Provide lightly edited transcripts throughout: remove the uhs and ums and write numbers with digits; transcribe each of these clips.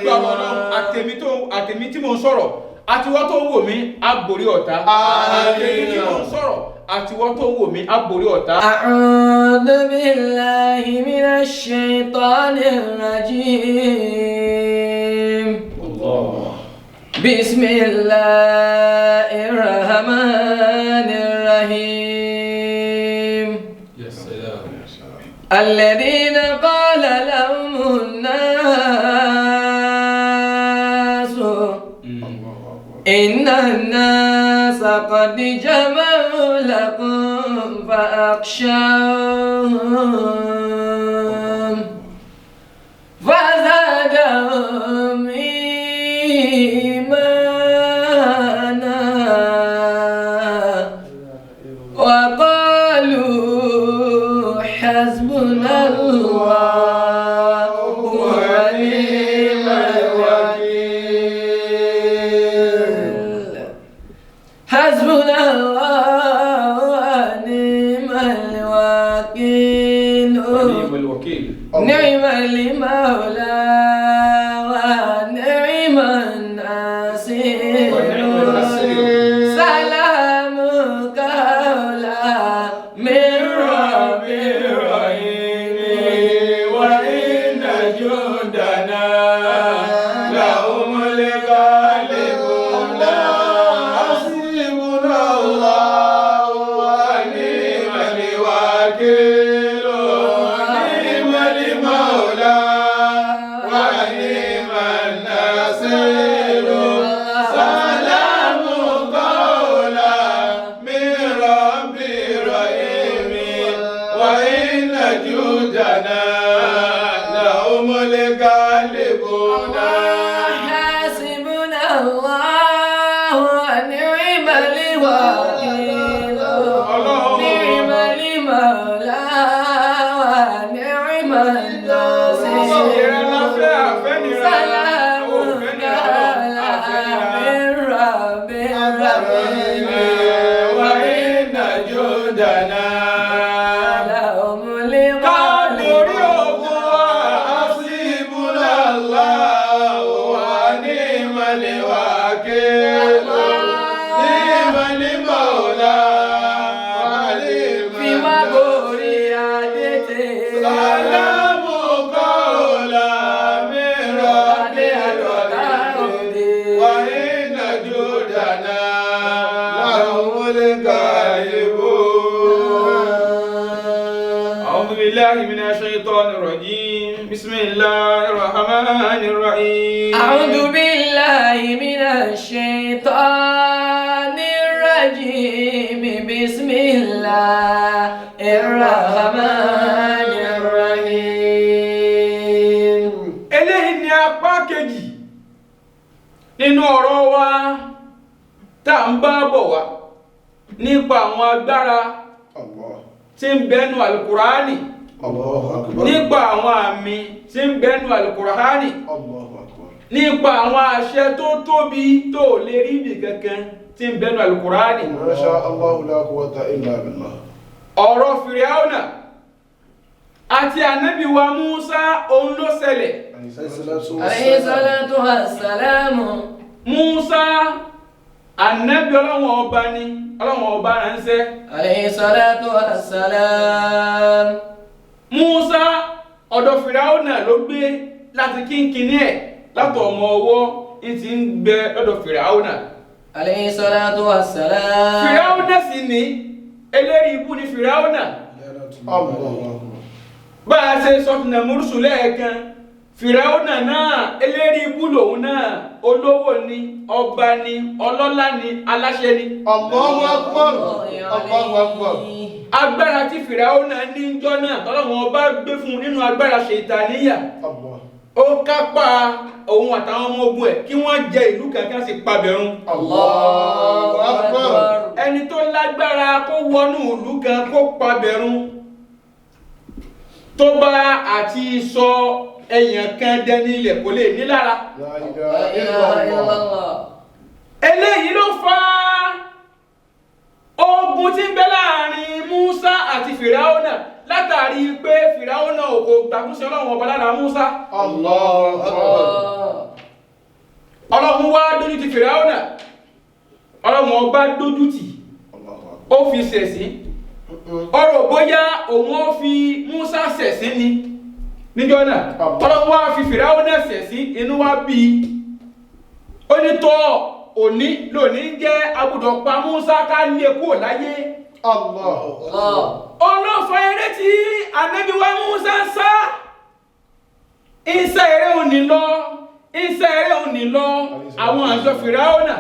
Lágbára Ọlọ́run, àtèmi tí mò ń sọ̀rọ̀ àtiwọ́ tó ń wò mí, á borí ọ̀tá. Àtèmi tí mò ń sọ̀rọ̀ àtiwọ́ tó ń wò mí, á borí ọ̀tá. أعوذ بالله من الشيطان الرجيم. بسم الله الرحمن الرحيم. الذين قال لهم الناس إن الناس قد جمعوا لكم فاخشوهم فزادهم إيمانا وقالوا حسبنا الله ونعم الوكيل. حسبنا الله ونعم الوكيل. ونعم الوكيل. نعم المولى ونعم النصير. ونعم النصير. سلام قولا من رب رحيم. وإن جندنا لهم الغالبون. حسبنا الله ونعم الوكيل، نعم المولى ونعم النصير. سلام قولا من رب رحيم، وإن جندنا لهم الغالبون. حسبنا الله ونعم الوكيل، نعم المولى ونعم النصير. سلام قولا من رب رحيم. وإن جندنا لهم ká borí الغالبون. Ogun wa. حسبنا الله ونعم الوكيل، نعم المولى ونعم Fi wá borí adétè. سلام قولا من رب رحيم، وإن جندنا لهم الغالبون. أعوذ بالله من الشيطان الرجيم. بسم الله الرحمن الرحيم. أعوذ بالله من الشيطان الرجيم. بسم الله الرحمن الرحيم. Eléyìí ni apá kejì nínú ọ̀rọ̀ wa tá à ń bá bọ̀ wá nípa àwọn agbára Allah. tí ń bẹnu alukurani, Allahu akbar. nípa àwọn àmì tí ń bẹnu alukurani, Allahu akbar. nípa àwọn àṣẹ tó tóbi tó lè rí ibì kankan tí ń bẹnu alukurani. Ma sha Allah la quwwata illa billah. Ọ̀rọ̀ Fìrìáùnà àti ànábì wa Musa, òun ló ṣẹlẹ̀. عليه الصلاة والسلام. Musa, ànábì Ọlọ́wọ́n Ọba ni Ọlọ́wọ́n Ọba ránṣẹ́. عليه الصلاة والسلام. Musa, ọ̀dọ̀ Fìràwọ̀nà ló gbé láti kínkínní ẹ̀, látọ̀ ọmọ ọwọ́ ní ti ń gbẹ lọ́dọ̀ Fìràwọ̀nà. عليه الصلاة والسلام. Fìràwọ̀nà sì ní eléyìí ibú ni Fìràwọ̀nà. Allahu akbar. Bá a ṣe sọ fún Nàmúrúsù lẹ́ẹ̀kan, Fìràwọ̀nà náà, eléyìí ibú lòun náà. Olówó ni, ọba ni, ọlọ́lá ni, aláṣẹ ni. Allahu akbar. Allahu akbar. Agbára tí Fìràwọ̀nà ní ń jọ́ náà, tọ́lọ́wọ́n ọba gbé fún un nínú agbára ṣètàníyà, Allah. ó kápá òun àtàwọn ọmọ ogun ẹ̀ kí wọ́n jẹ ìlú kankan sì pabẹ̀rún. Allahu akbar. Ẹni tó lágbára kó wọnú ìlú kan kó pabẹ̀rún, tó bá àti sọ èèyàn kan dẹni ilẹ̀, kò lè ní lára. La لا ilaha إله إلا illallah. الله. Eléyìí ló fa ogun tí ń bẹ láàrin Musa àti Fìràwọ́nà, látàrí pé Fìràwọ́nà ò kò gbàkúnṣe Ọlọ́run Ọba lára Musa. Allahu akbar. الله. Ọlọ́run wá dójú ti Fìráúnà, Ọlọ́run ọba dójú tì, ó fi ṣẹ̀sín. Ọ̀rọ̀ bóyá òun ó fi Musa ṣẹ̀sín ni níjọ́ náà, Ọlọ́run wá fi Fìráúnà ṣẹ̀sín, inú wá bí i. Ó ní tọ́ òní lónìí ń jẹ́ agbọ́dọ̀ pa Musa ká lé kúrò láyé. Allah. Allah. Ọlọ́fà eré tí Ànábì wa Musa ń sá, ń sá eré òní lọ, ń sá eré òní lọ. Àwọn àjọ Fìráúnà,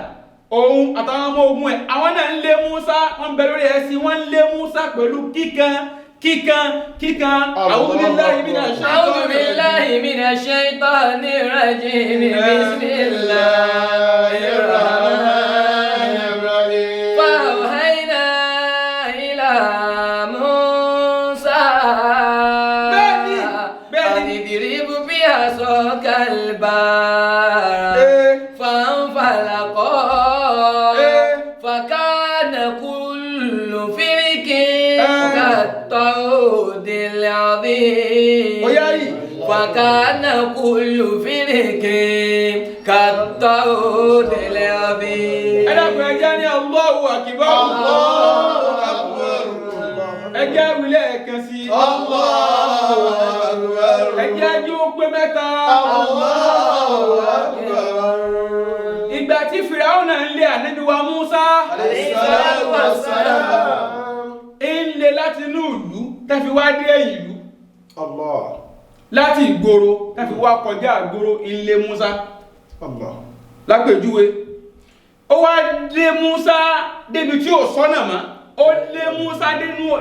òun àtàwọn ọmọ ogun ẹ̀, àwọn náà ń lé Musa, wọ́n ń bẹ lórí ẹṣin, wọ́n ń lé Musa pẹ̀lú kíkan kíkan kíkan. A'udhu billahi minash أعوذ shaitanir rajim. بالله من الشيطان الرجيم. بسم الله الرحمن الرحيم. فأوحينا إلى موسى Bẹ́ẹ̀ni, bẹ́ẹ̀ni. أن اضرب بعصاك البحر فانفلق فكان كل فرق كالطود العظيم. Ó yá yìí. فكان كل فرق كالطود العظيم. Ẹ dákun, ẹ jẹ́ ní Allahu akbar. Allahu akbar. Ẹ jẹ́ wílẹ̀ ẹ̀kan sí. Allahu akbar. Ẹ jẹ́ ajé ó pé mẹ́ta. Allahu akbar. Ìgbà tí Fìráúnà ń lé Ànábì wa Musa, Alayhi salatu wassalam. ń lé láti inú ìlú tẹ́fi wá dé ìlú, Allah. láti ìgboro tẹ́fi wá kọjá ìgboro, ń lé Musa. Allah. Lápèjúwe, ó wá lé Musa débi tí ò sọ́nà mọ́, ó lé Musa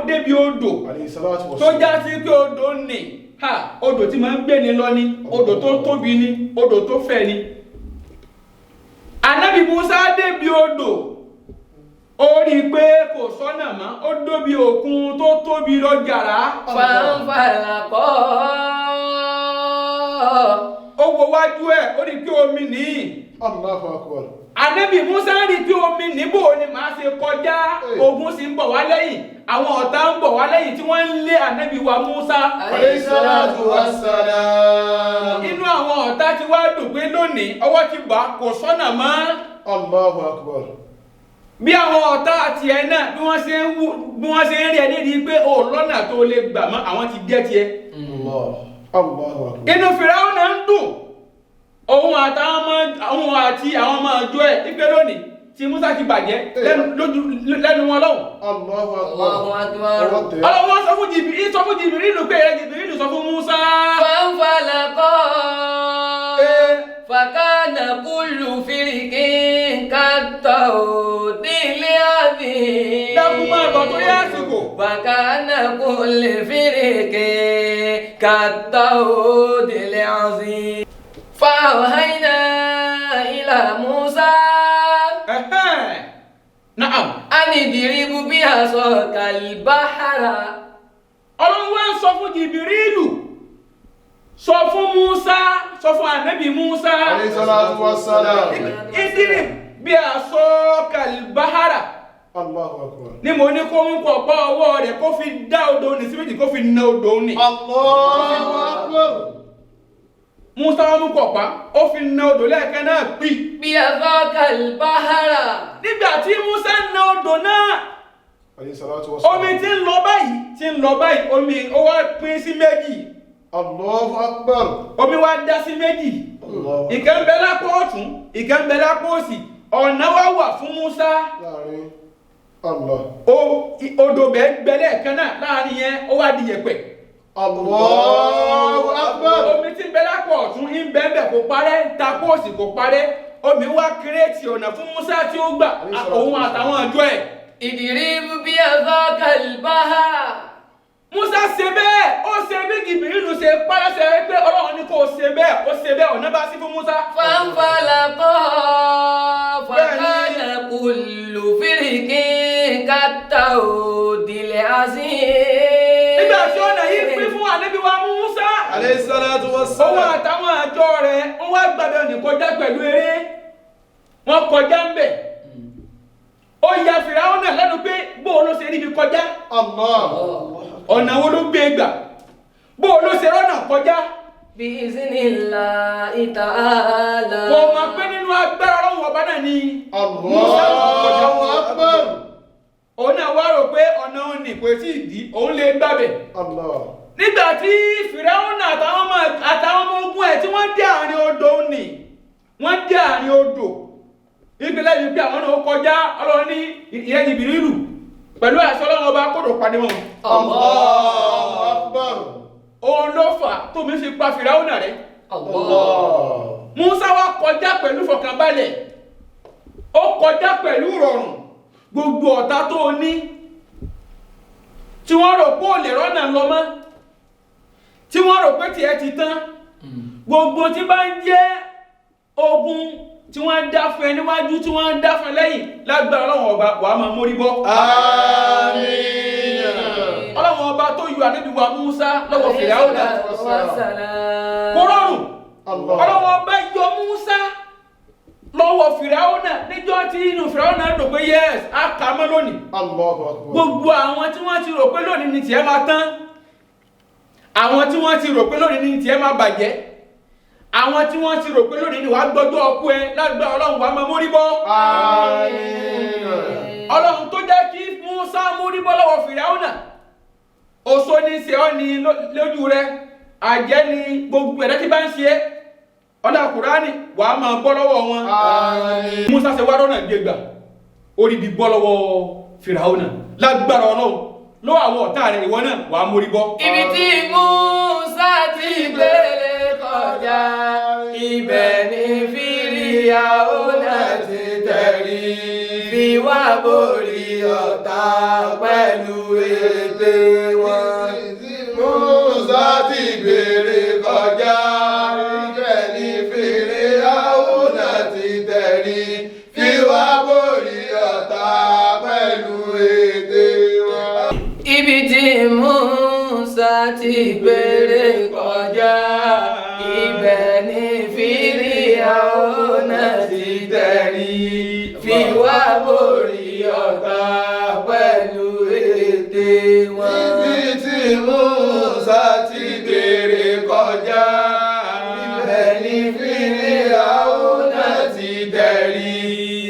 débi odò Alayhi salatu tó wassalam. já sí pé odò nì ha, odò tí máa ń gbé ni lọ ni, odò tó tóbi ni, odò tó fẹ̀ ni. Ànábì Musa débi odò, ó rí i pé kò sọ́nà mọ́, ó dóbi òkun tó tóbi lọ jàrá. فانفلق. Ó wo wájú ẹ̀, ó rí i pé omi nìyí. Allahu akbar. Ànábì Musa rí i pé omi níbò ni màá ṣe kọjá? Ogun sì ń bọ̀ wá lẹ́yìn, àwọn ọ̀tá ń bọ̀ wá lẹ́yìn tí wọ́n ń lé Ànábì wa Musa. Alayhi salatu wassalam. Inú àwọn ọ̀tá ti wá dùn pé lónìí ọwọ́ ti bà, kò sọ́nà mọ́. Allahu akbar. Bí àwọn ọ̀tá àti ẹ̀ náà bí wọ́n ṣe ń rí ẹ nídìí pé o lọ́nà tó lè gbà mọ́, àwọn ti gẹ́ tiẹ̀. Allah. Allahu akbar. Inú Fìráúnà ń dùn, òun àtàwọn ọmọ, òun àti àwọn ọmọ ọjọ́ ẹ̀, ìpè lónìí tí Musa ti bàjẹ́ lẹ́nu wọn lọ́hùn. Allahu akbar. Allahu akbar. Ọwọ́ tẹ̀. Ọlọ́wọ́ sọ fún Jìbìrìlù pé ẹ Jìbìrìlù, sọ fún Musa. فانفلق فكان كل فرق كالطود العظيم. Dákun, máa bọ̀ torí àsìkò. فكان كل فرق كالطود العظيم. فأوحينا إلى موسى Ẹ̀hẹ́n. Naam. أن اضرب بعصاك البحر. Ọlọ́run wá ń sọ fún Jìbìrìlù, sọ fún Musa, sọ fún Ànábì Musa. Alayhi salatu wassalam. اضرب بعصاك البحر. Allahu akbar. Ní mo ní kó ń pọ̀pọ̀ ọwọ́ rẹ̀, kó fi dá odò ní sí méjì, kó fi na odò ní. Allahu akbar. Musa wọn mú pọ̀pá, ó fi na odò lẹ́ẹ̀kan náà pì. بعصاك البحر. Nígbà tí Musa na odò náà, Alayhi salatu wassalam. omi tí ń lọ báyìí, tí ń lọ báyìí, omi ó wá pín sí méjì. Allahu akbar. Omi wá dá sí méjì. Allahu Ìkan ń bẹ lápò ọ̀tún, ìkan ń bẹ lápò òsì. Ọ̀nà wá wà fún Musa. Láàrin Allah. Odò bẹ́ẹ̀ gbẹ lẹ́ẹ̀kan náà láàrin yẹn, ó wá di yẹ̀pẹ̀. Allahu akbar. Omi tí ń bẹ lápò ọ̀tún ń bẹ ń bẹ, kò parẹ́, tapò òsì kò parẹ́. Omi wá create ọ̀nà fún Musa tí ó gbà, òun àtàwọn àjọ ẹ̀. اضرب بعصاك البحر. Musa ṣe bẹ́ẹ̀, ó ṣe bí Jìbìrìlù ṣe pàṣẹ pé Ọlọ́run ní kó ṣe bẹ́ẹ̀, ó ṣe bẹ́ẹ̀, ọ̀nà bá sí fún Musa. فانفلق فكان كل فرق كالطود العظيم. Nígbà tí ọ̀nà yìí pín fún Ànábì wa Musa, Alayhi salatu òun wassalam. àtàwọn àjọ rẹ̀, wọ́n wá gbàgbé ọ̀nì kọjá pẹ̀lú eré, wọ́n kọjá ń bẹ̀. Ó ya Fìràwọ́nà lẹ́nu pé bó o ló ṣe ríbi kọjá? Allah. Ọ̀nà wo ló gbé gbà? Bó o ló ṣe rọ́nà kọjá? بإذن الله تعالى. Kò mọ̀ pé nínú agbára Ọlọ́run ọba náà ni Allahu Akbar. Òun náà wá rò pé ọ̀nà òun nì kò tí ì dí, òun lè gbàbẹ̀. Allah. Nígbà tí Fìráúnà àtàwọn ọmọ ogun ẹ̀ tí wọ́n dé àárín odò nì, wọ́n dé àárín odò ìpínlẹ̀ yìí pé àwọn náà kọjá, Ọlọ́run ní ìyẹn Jìbìrìlù pẹ̀lú àṣẹ Ọlọ́run ọba kódò padì wọn. Allahu Akbar. Òun ló fà tómi fi pa Fìráúnà rẹ̀. Allah. Musa wá kọjá pẹ̀lú fọkànbalẹ̀, ó kọjá pẹ̀lú rọrùn. Gbogbo ọ̀tá tó o ní tí wọ́n rò pé ò lè rọ́nà lọ mọ́, tí wọ́n rò pé tiẹ̀ ti tán, gbogbo tí bá ń jẹ́ ogun tí wọ́n dá fún ẹ níwájú, tí wọ́n dá fún ẹ lẹ́yìn, lágbára Ọlọ́run ọba, wàá máa mórí bọ́. Àmín. Ọlọ́run ọba tó yọ ànábì wa Musa lọ́wọ́ Fìráúnà kò rọrùn. Allah. Ọlọ́run ọba yọ Musa lọ́wọ́ Fìráúnà níjọ́ tí inú Fìráúnà dùn pé yes, á kà á mọ́ lónìí. Allahu Akbar. Gbogbo àwọn tí wọ́n ti rò pé lónìí ni tiẹ̀ máa tán, àwọn tí wọ́n ti rò pé lónìí ni tiẹ̀ máa bàjẹ́, àwọn tí wọ́n ti rò pé lónìí ni wàá gbọ́jọ́ ọkú ẹ, lágbára Ọlọ́run, wàá máa mórí bọ́. Àmín. Ọlọ́run tó jẹ́ kí Musa mórí bọ́ lọ́wọ́ Fìráúnà, oṣó ní ṣe ọ́ ní lójú rẹ, àjẹ́ ni, gbogbo ẹ̀dá tí bá ń ṣe é, ọlá Kùránì, wàá máa bọ́ lọ́wọ́ wọn. Àmín. Musa ṣe wá rọ́nà gbégbà orí bí bọ́ lọ́wọ́ Fìràwọ́nà, lágbára Ọlọ́run, lọ́wọ́ àwọn ọ̀tá rẹ̀, ìwọ náà wàá mórí bọ́. Ibi tí Musa ti gbélé kọjá, ibẹ̀ ni Fíríàúnà ti tẹ̀rí, fi wá borí ọ̀tá pẹ̀lú ète wọn. Musa ti gbèrè kọjá, ibẹ̀ ni Fíráúnà ti tẹ̀rí, fi wá borí ọ̀tá pẹ̀lú ète wọn. Ibi tí Musa ti gbélé kọjá, ibẹ̀ ni Fíríàúnà ti tẹ̀rí, fi wá borí ọ̀tá pẹ̀lú ète wọn. Ibi tí Musa ti gbèrè kọjá, ibẹ̀ ni Fíráúnà ti tẹ̀rí,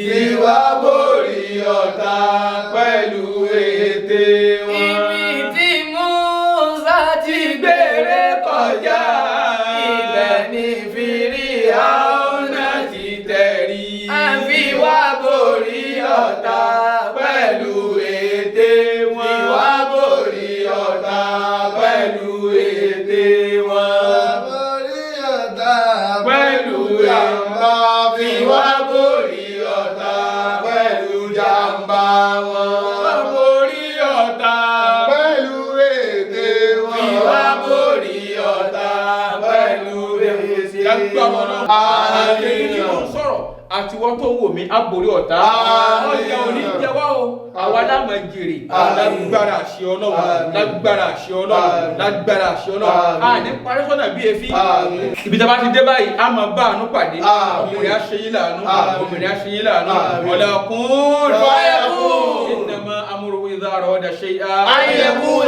fi wá borí ọ̀tá pẹ̀lú ète wọn. Ibi tí Musa ti gbèrè kọjá, ibẹ̀ ni Fíríàúnà ti tẹ̀rí. Àfi wá borí ọ̀tá pẹ̀lú ète wọn. Fi wá borí ọ̀tá pẹ̀lú ète wọn. Borí ọ̀tá pẹ̀lú jàmbá. Fi wá borí ọ̀tá pẹ̀lú jàmbá wọn. Borí ọ̀tá Pẹ̀lú ète wọn. Fi wá borí ọ̀tá pẹ̀lú ète. Lágbára Ọlọ́run. Àmín. Èyí tí mò ń sọ̀rọ̀ àtiwọ́ tó wò mí, á borí ọ̀tá. Àmín. Ọjà òní jẹ wá o, àwa láàmú jèrè. Àmín. Lágbára àṣẹ Ọlọ́run. Àmín. Lágbára àṣẹ Ọlọ́run. Àmín. Lágbára àṣẹ Ọlọ́run. Àmín. Àní parí sọ́nà bí efi. Àmín. Ibi tí a bá ti dé báyìí, a máa bá àánú pàdé. Àmín. Ọkùnrin á ṣe yín láàánú. Àmín. Obìnrin á ṣe yín láàánú. Àmín. Ọ̀làkùn. Fayakun. Innama amruhu idha arada shay'an. An yakula.